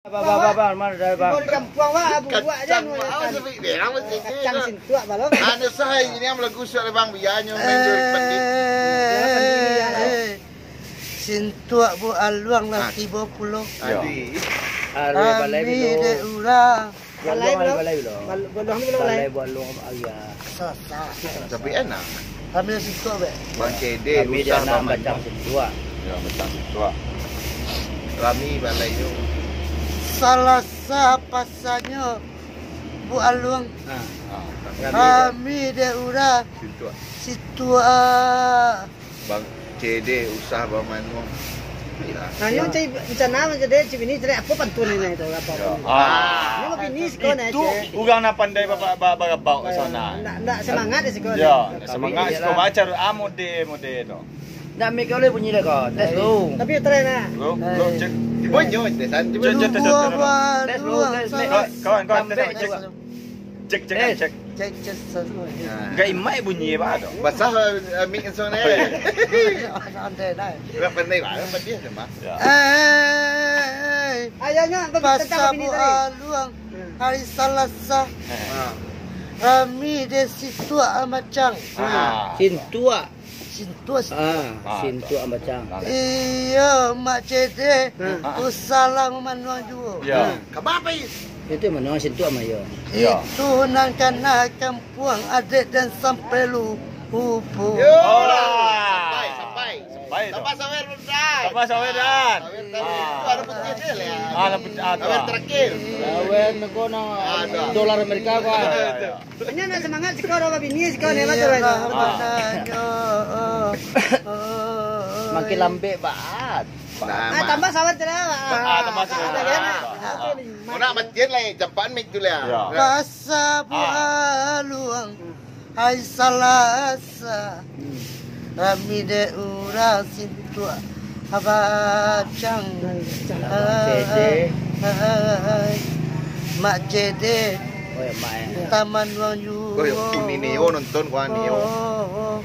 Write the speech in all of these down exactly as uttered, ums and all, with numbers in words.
Bang, bang, bang, bang, mano dari bang? Di kampuang, bang, bubuak aja. Kacang, bang, awas sampai berang, bang, kacang sintuak, bang, lo. Anu sah, ini yang lagu suara bang, bianyo main duri pandit. Eh, sintuak bu aluang lah tibo pulo. Adi. Kami dek urang. Balai, balai, balai, balai. Bal-, balai, balai. Balai, balai, balai. Tapi enak. Kami sintuak, bek. Bang Cede, kami dia susah nak bang bacang sintuak. Ya, bacang sintuak. Rami balai tu. Salah sah pasanyo Bu Aluang. Ha. Ha, kami dia urang sintuak. Sintuak. Bang Cede usah bamanuang. Nah, nyo cari rencana macam dia, cik bini cari apa pantun ini tu, apa pun. Ah. Ini mau bini sekolah, itu cik. Urang nak pandai ba-, ba-, ba-, barabau ka sana. Ndak, ndak semangat di sekolah. Ya, ndak semangat sekolah baca, ah, mode, mode tu. Ndak, mik kau boleh bunyi dah kau. Tes dulu. Tapi try nak. Bro, bro, cek. Bunyi, tes, tes, tes, tes, tes. Tes dulu, tes, mik. Kawan, kawan, tes, tes, tes. Cek, cek, cek. Cek, cek, satu. Nah. Gak imak bunyi, Pak, tu. Basah, eh, mic langsung ni. Oh, iya. Santai, nah. Nak pandai, Pak. Pandai, Pak. Ya. Eh, ayahnya tentang pasal bini tadi. Aluang, hari Salasa. Eh. Ha. Rami dek sintuak macang. Ha. Sintuak. Sintuak, sintuak. Ah, sintuak bacang. Iyo, Mak Cede, usahlah mamanuang juo. Yo. Kama pai? Itu manuang sintuak mah, yo. Itu nan kana kampuang adek dan sampai lupo. Yo. Sampai, sampai. Sampai tu. Tambah sawer, Bang. Tambah sawer, Dan. Sawer tadi. Ah. Itu ada putih dia lah. Ah, ada putih, ah, tu. Sawer terakhir. Sawer ko nang dolar Amerika ko. Yo, yo, yo. Ini nak semangat siko, ado babini siko, ni, macam mana? Makin lambek, Bat. Ah, tambah sawan tu lah. Ah, tambah sawan. Nak matian lah, jampan mic tu lah. Ya. Pasal buah luang, hai Salasa. Rami dek urang sintuak bacang. Cede. Hai, Mak Cede. Oh, ya, Mak, ya. Taman Wang Yu. Oh, ya, kini ni, oh, nonton, wah, ni, oh. Oh, oh.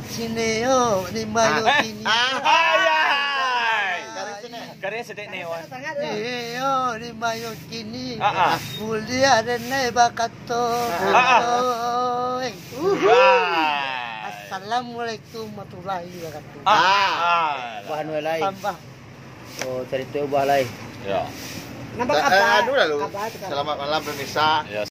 Sini, oh, di mayo kini. Ah, eh. Ayai. Karen sedek ni, wan. Iyo, di mayo kini. Ah, ah. Buliah den nai bakato. Ah, ah. Oi. Wah. Assalamualaikum warahmatullahi wabarakatuh. Ah. Ah. Wah, anu lai. Tambah. Oh, carito ubah lai. Ya. Nampak apa? Eh, anu lah lu. Apa tu, Kak? Selamat malam, pemirsa. Ya.